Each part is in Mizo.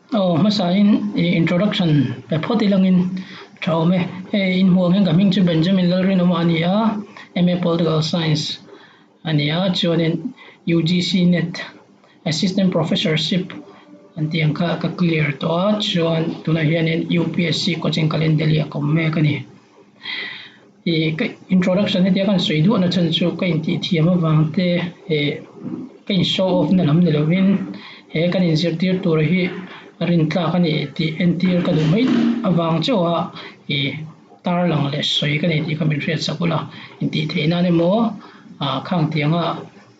Aw hmasain introduction pe phawt ilangin tha awm e. Hei inhmuh ang hian ka hming chu Benjamin Lalrinawma a ni a, MA Political Science a ni a, chuanin UGC net Assistant Professorship an tih ang kha ka clear tawh a, chuan tunah hianin UPSC coaching kalin Delhi ah ka awm mek a ni. Ih ka introduction hetia ka han sawi duahna chhan chu ka intih thiam avang te ih ka in show off na lam ni lovin he kan inzirtir tur hi rintlak a ni tih entir ka duh mai avang chauh a ih tarlang leh sawi ka nei tih kha min hriat sak ula intih theih nan emaw ah khang tianga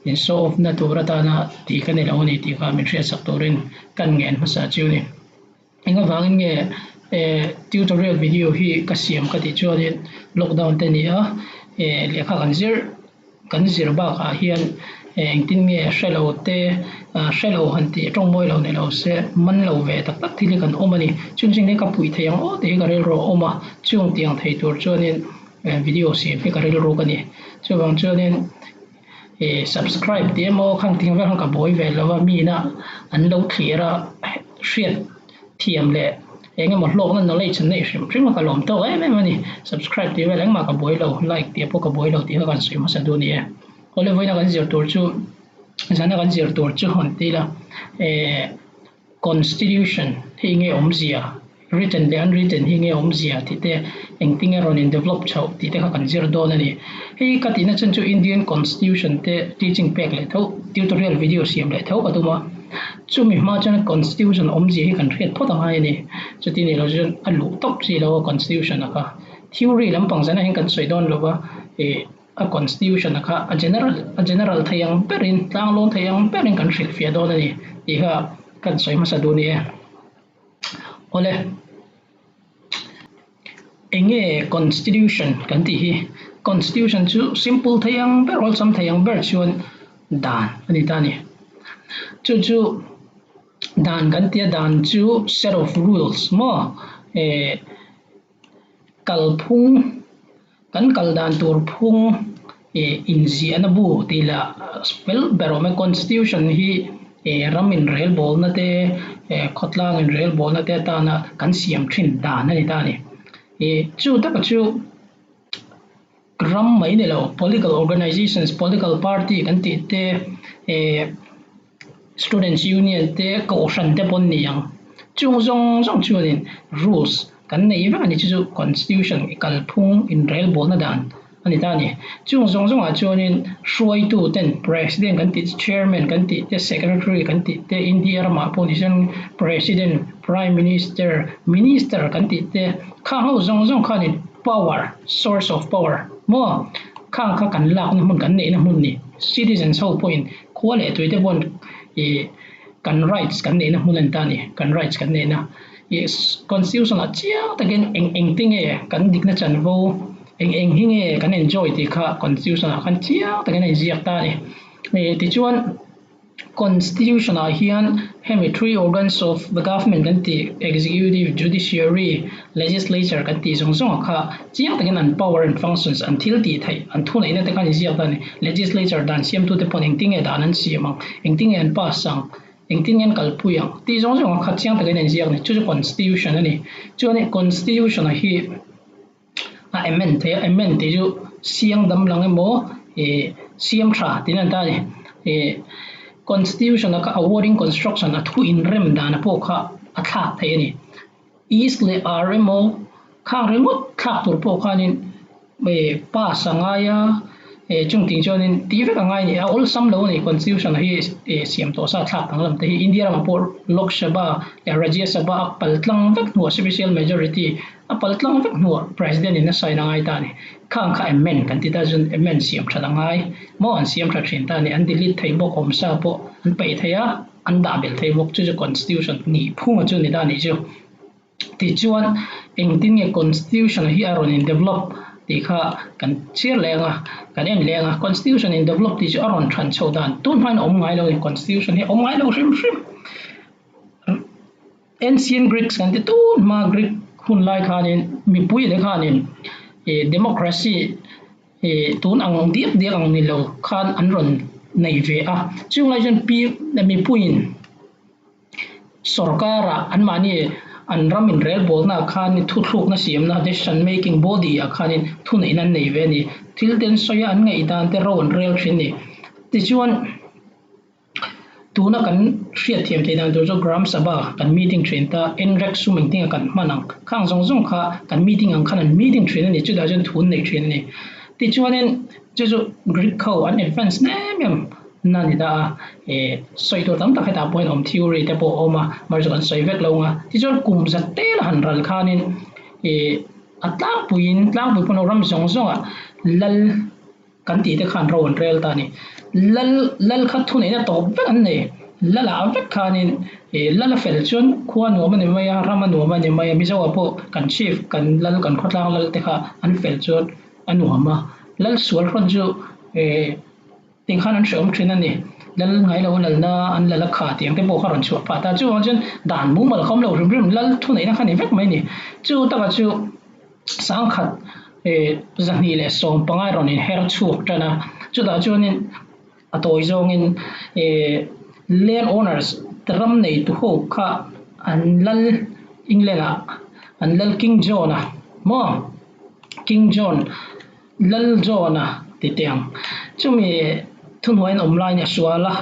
in show off na tur atana tih ka ni lo a ni tih kha min hriat sak turin kan ngen hmasa chiu a ni. Eng avangin nge tutorial video hi ka siam ka tih chuanin lockdown te ni a, lehkha kan zir kan zir bakah hian engtin nge hrelo te hrelo han tih tawngmawi lo ni lo se man lo ve tak tak thil hi kan awm a ni. Chung zing hi ka puih thei ang aw tih hi ka rilru a awm a, chung tiang thei tur chuanin video siam hi ka rilru ka ni. Chuvang chuanin. Ih subscribe tih emaw khang ting vel khan ka buai ve lo a mi ina an lo thlir a hriat thiam leh eng emaw hlawkna knowledge an neih hrim hrim a ka lawm tawk em em a ni subscribe tih vel engmah ka buai lo like tih pawh ka buai lo tih kha kan sawi hmasa duh a ni e awle vawiina kan zir tur chu zana kan zir tur chu hawn ti ila eh. Constitution hi nge awmzia, written leh unwritten hi nge awmzia tih te, engtin nge rawn in develop chhoh tih te kha kan zir dawn a ni. Hei ka tihna chhan chu Indian Constitution te teaching pek leh tho, tutorial video siam leh tho ka tum a, chumi hma chuan Constitution awmzia hi kan hriat phawt a ngai a ni. Chuti ni lo chuan a luh tawp chi lo a Constitution a kha. Theory lampang zan ah hian kan sawi dawn lo va, ih. A constitution a kha a general a general thei ang berin tlanglawn thei ang berin kan hrilhfiah dawn a ni tih kha kan sawi hmasa duh a ni e. Awle, eng nge constitution kan tih hi? Constitution chu simple thei ang ber awlsam thei ang ber chuan dan a ni ta a ni. Chu chu dan kan tia dan chu set of rules maw eh kalphung Kan kal dan tur phung ih inziahna bu tih lah fel ber awm e. Constitution hi ih ram inrelbawlna te eh khawtlang inrelbawlna te atana kan siam thin dan a ni ta a ni. Ih chu taka chu ram mai ni lo political organizations, political party kan tih te eh Students Union te kohhran te pawn ni ang. Chung zawng zawng chuanin rules kan nei vek a ni chu chu constitution i kalphung inrelbawlna dan a ni ta a ni. Chung zawng zawngah chuanin hruaitu ten President kan tih Chairman kan tih te Secretary kan tih te India ramah pawh ni chuan President, Prime Minister, Minister kan tih te khang ho zawng zawng khanin power, source of power maw khang kha kan lakna hmun kan neihna hmun ni. Citizens ho pawhin Khua leh tuite pawn ih kan rights kan neihna hmun a ni ta a ni, kan rights kan neihna ih constitution ah chiang takin eng eng te nge kan dikna chanvo eng eng hi nge kan enjoy tih kha constitution ah khan chiang takin a inziak ta a ni. Ih tichuan constitution ah hian hemi three organs of the government kan tih executive, judiciary, Legislature kan tih zawng zawng kha chiang takin an power and functions, an thil tih theih, an thuneihna te khan inziak ta a ni. Legislature dan siamtute pawn engtin nge dan an siam ang, engtin nge an pass ang, engtin nge an kalpui ang tih zawng zawng kha chiang takin a inziak a ni. Chu chu Constitution a ni. Chuan Constitution a hi a amend theih a, amend tih chu siang dam lang emaw ih siam tha tiin an ta a ni. Ih Constitution a kha a wording construction a thu inrem dan a pawh kha a thlak thei a ni. East leh R emaw khang ringawt thlak tur pawh khanin pass a ngai a, chung ting chuanin tih vek a ngai a ni. A awlsam lo a ni constitution hi siam tawh sa thlak danglam te hi India ramah pawh Lok Sabha leh Rajya Sabha a pal tlang vek hnuah special majority a pal tlang vek hnuah President in a sign a ngai ta a ni. Khang kha amend kan ti ta chuan amend siam that a ngai maw an siam tha thin ta a ni. An delete thei bawk awmsa pawh an peih thei a. An dah belh thei bawk chu chu constitution nih phunga chu ni ta nih chu. Tichuan engtin nge constitution hi a rawn in develop tih kha kan chhiar leh ang a, kan en leh ang a. Constitution in develop tih chu a rawn than chho dan tun hmain a awm ngai lo a ni. Constitution hi a awm ngai lo hrim hrim. Ancient Greeks kan ti tun hma Greek hun lai khanin mipui te khanin ih democracy Ih tun ang diak diak ang ni lo khan an rawn nei ve a, chung lai chuan pi mipuiin Sorkara anmahni an ram inrelbawlnaah khan thuthlukna siamna, decision making body, ah khanin thuneihna an nei ve a ni. Thil te an sawi a, an ngaihdan te ro an rel thin a ni. Tichuan, tuna kan hriatthiam theih dan tur chu Gram Sabha kan meeting thin ta, NREC sum engtinga kan hman ang, khang zawng zawng kha kan meeting ang khan an meeting thin a ni, chutah chuan thu an nei thin a ni. Tichuanin, chu chu Greek ho an advance em em na ni ta a, e sawi tur tam tak hetah pawhin awm theory te pawh a awm a, mar chu kan sawi vek lo ang a, tichuan kum za tel han ral khanin e a tlangpuiin tlangpui pawn ram zawng zawngah lal kan tih te khan ro an rel ta a ni. Lal lal kha thuneihna tawp vek an nei, lal ah vek khanin e lal a fel chuan khua nuam a ni mai a, ram a nuam a ni mai a, Mizo ah pawh kan chief kan lal kan khawtlang lal te kha an fel chuan a nuam a, lal sual hrawn chu e Tih khan an hreawm thin a ni. Lal ngai lo lalna an lal a kha tih ang te pawh kha rawn chhuah phah ta. Chuvang chuan dan mumal kha awm lo hrim hrim lal thuneihna kha ni vek mai a ni. Chu taka chu sangkhat 215 rawn inher chhuak tan a. Chutah chuanin a tawi zawngin land owners ram neitu ho kha an lal England ah an lal King John a maw King John Lal John a ti teh ang. Chumi thuhnuaiin awm laiin a sual a,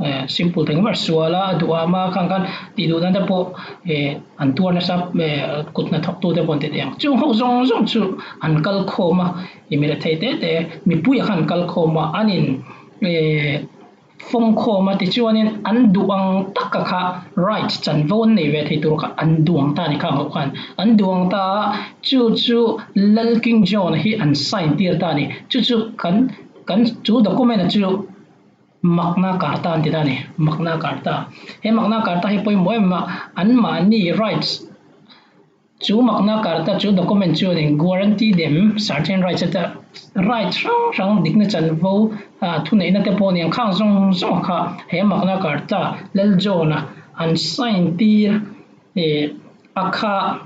eh simple thei ber sual a, a duh a ama khang khan tih duh dan te pawh eh an tuar nasa eh kut hnathawk tu te pawh an ti teh ang. Chung ho zawng zawng chu an kal khawm a, i mi rethei te te mipuia khan an kal khawm a, an in eh Fawng khawm a tichuanin an duh ang taka kha rights chanvo an nei ve thei tur kha an duang ta a ni kha ang ho khan an duang ta a, chu chu Lal King John hi an sign tir ta a ni, chu chu kan kan chu document a chu Magna Carta an ti ta a ni, Magna Carta. He Magna Carta hi pawimawh em a, anmahni rights Chu Magna Carta chu document chuanin guarantee them certain rights ata right hrang hrang dikna chanvo thuneihna te pawh aniang khang zawng zawng kha he Magna Carta Lal John-a an sign tir a kha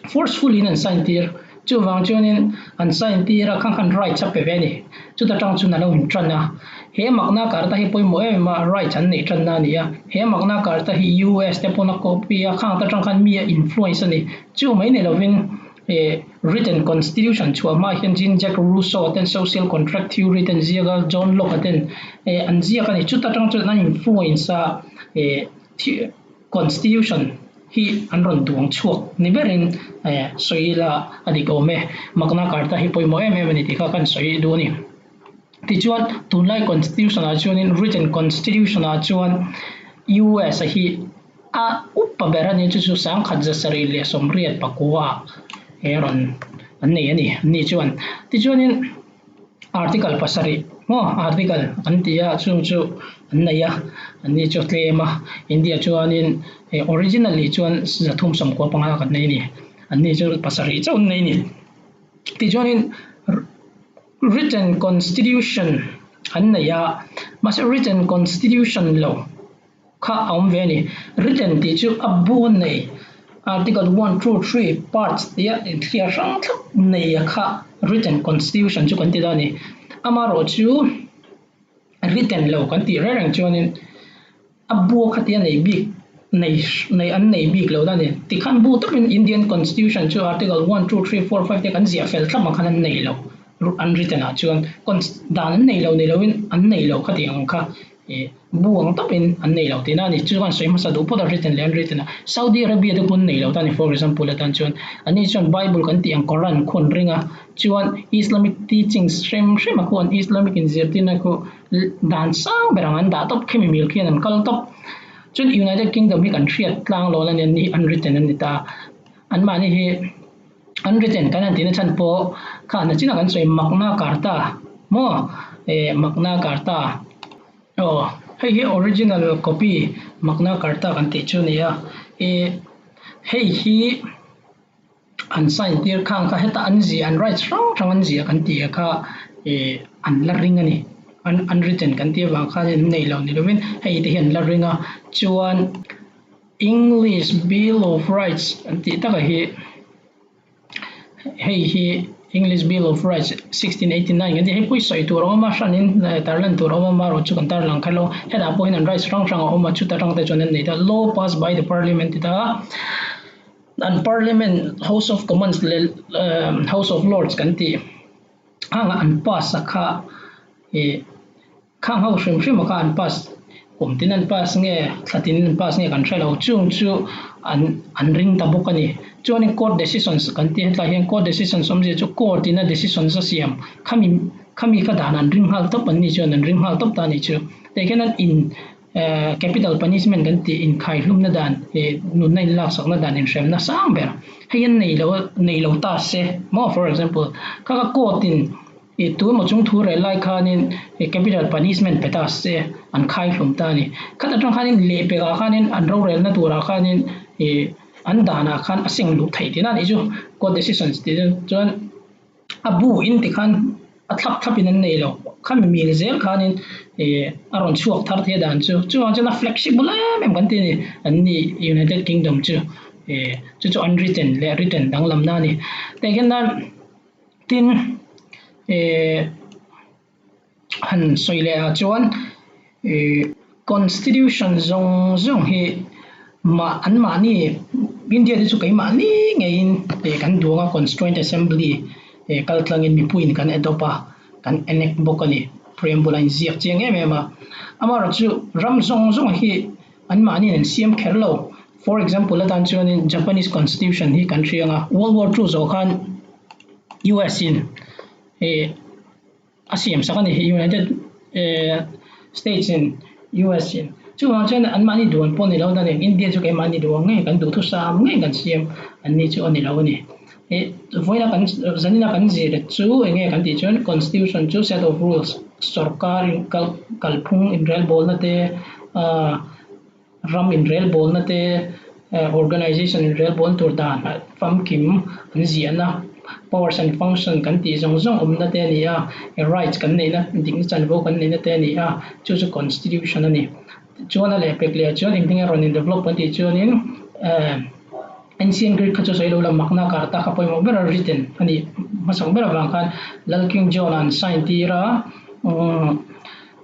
forcefully in an sign tir chuvang chuanin an sign tir a khang khan rights a pe ve a ni chuta tang chuan a lo intan a. He Magna Carta hi pawimawh em em a, rights an neih tanna a ni a. He Magna Carta hi US te pawn a copy a, khang atang khan mi a influence a ni. Chu mai ni lovin eh written constitution chhuah hma hian Jean Jacques Rousseau ten social contract theory ten ziak a, John Locke a ten eh an ziak a ni. Chuta tang chuan an influence a eh constitution hi an rawn duang chhuak ni berin eh sawi ila a dik awm e. Magna Carta hi pawimawh em em a ni tih kha kan sawi duh a ni. Tichuan, tunlai Constitution ah chuanin written Constitution ah chuan US a hi a upa ber a ni, chu chu 1789 ah he rawn an nei a ni, an ni chuan. Tichuanin Article pasarih maw Article an ti a, chung chu an nei a, an ni chu a tlem a, India chuanin originally chuan 395 kan nei a ni, an ni chu pasarih chauh an nei a ni. Tichuanin. Written Constitution an nei a, mahse Written Constitution lo kha a awm ve a ni. Written tih chu a bu an nei, Article one, two, three, parts tia inthliar hrang thlap nei a kha Written Constitution chu kan ti ta a ni. Amaherawhchu written lo kan tih reng reng chuanin A bu a khatia nei bik nei nei an nei bik lo ta ni. Tikhan bu takin Indian Constitution chu Article one, two, three, four, five te kan ziah fel thlap ang khan an nei lo. An written ah chuan cons dan an nei lo ni loin an nei lo khati ang kha ih bu ang tawpin an nei lo tihna a ni. Chu chuan sawi hmasa duh phawt a written leh unwritten a. Saudi Arabia te pawh an nei lo ta ni for example atan chuan anni chuan Bible kan tih ang Quran khu an ring a chuan Islamic teachings hrem hrem a khu an Islamic inzirtirna khu Dan sang ber ang an dah tawp khi mimil khian an kal tawp. Chuan United Kingdom hi kan hriat tlang lo la nen hi unwritten an ni ta. Anmahni hi unwritten kan han tihna chhan pawh kha nachinah kan sawi Magna Carta maw eh Magna Carta aw hei hi original copy Magna Carta kan tih chu a ni a eh hei hi An sign tir khang kha heta an ziah an rights hrang hrang an ziah kan tih kha ih an la ring a ni. An unwritten kan tih avang khan an nei lo ni lovin hei te hi an la ring a chuan English Bill of Rights an tih takah hi hei hi. English Bill of Rights 1689 kan tih hei pawh hi sawi tur a awm a, hranin tarlan tur a awm a, amaherawhchu chu kan tarlang kher lo. Hetah pawh hian an rights hrang hrang a awm a, chuta tang te chuan an nei ta. Law passed by the Parliament ti ta a, an Parliament House of Commons leh House of Lords kan tih hangah an pass a kha ih Khang ho hrim hrim a kha an pass kum tin an pass nge thla tin an pass nge kan hre lo chung chu an an ring ta bawk a ni. Chuanin court decisions kan tih hetlai hian court decisions awmzia chu court in a decisions a siam khami khami kha dan an ring nghal tawp an ni chuan an ring nghal tawp ta a nih chu. Teh khian an in capital punishment kan tih inkhaihlumna dan ih nunna inlaksakna dan inhremna sang ber hei an nei lo nei lo ta se maw for example kha kha court in I tu emaw chung thu rel lai khanin i capital punishment pe ta se an khai hlum ta a ni. Khat atang khanin lehpekah khanin an rorelna turah khanin i an danah khan a seng luh theih tihna a nih chu court decisions tih chu. Chuan a bu in tikhan a thlap thlap in an nei lo. Khami mil zel khanin i a rawn chhuak thar thei a dan chu. Chuvang chuan a flexible em em kan ti a ni an ni United Kingdom chu i chu chu unwritten leh written danglamna a ni. Tehkhin nan. Tin, eh han sawi leh ah chuan eh constitution zawng zawng hi mah an mahni India te chu keimahni ngeiin eh kan duang a constituent assembly eh kal tlangin mipuiin kan adopt a kan enact bawk a ni preamble a inziak chiang em em a amaherawhchu ram zawng zawng hi an mahniin an siam kher lo. For example atan chuanin Japanese constitution hi kan hria anga World War II zawh khan US in eh a siam sak a ni United eh States in US in chuvang chuan anmahni duan pawh a ni lo dan in India chu keimahni duan ngei kan duhthusam ngei kan siam an ni chu a ni lo a ni. Eh vawiina kan zanina kan zir chu eng nge kan tih chuan constitution chu set of rules sorkar in kal kalphung inrelbawlna te ah Ram inrelbawlna te, organization inrelbawl tur dan famkim an ziahna, powers and function kan tih zawng zawng awmna te a ni a, rights kan neihna, dikna chanvo kan neihna te a ni a, chu chu constitution a ni. Chuan a lehpek leh ah chuan engtin nge rawn in develop kan tih chuanin ancient Greek kha chu sawi lo la Magna Carta kha pawimawh ber a written a nih hmasak ber avang khan Lal King John-a an sign tir a,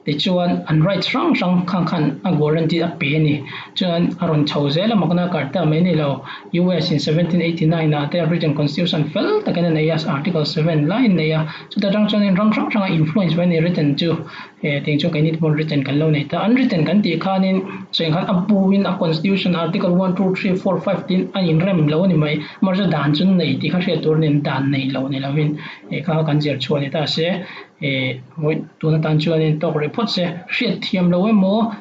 Tichuan, an rights hrang hrang khang khan a guarantee a pe a ni. Chuan a rawn chho zel a, Magna Carta mai ni lo, US in 1789 ah te written constitution fel takin a nei a, Article 7 laiin nei a. Chuta tang chuanin ram hrang hranga influence mai a ni written chu. He ting chu keini te pawn written kan lo nei ta. Unwritten kan tih khanin sawi khan a buin a constitution article one, two, three, four, five tiin a inrem lo a ni mai. Amaherawhchu dan chu nei tih kha hriat tur a ni, dan nei lo ni lovin he kha kan zir chhuah ni ta se. Eh vawi tun atan chuanin tawk rih phawt se, hriat thiam lo emaw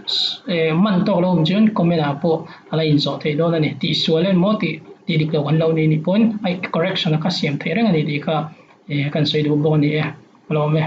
eh man tawk lo awm chuan comment ah pawh a la inzawh theih dawn a ni. Tihsual emaw tih tih dik lo kan lo ni nih pawhin a correction a kha siam theih reng a ni tih kha eh kan sawi duh bawk a ni e. Ka lawm e.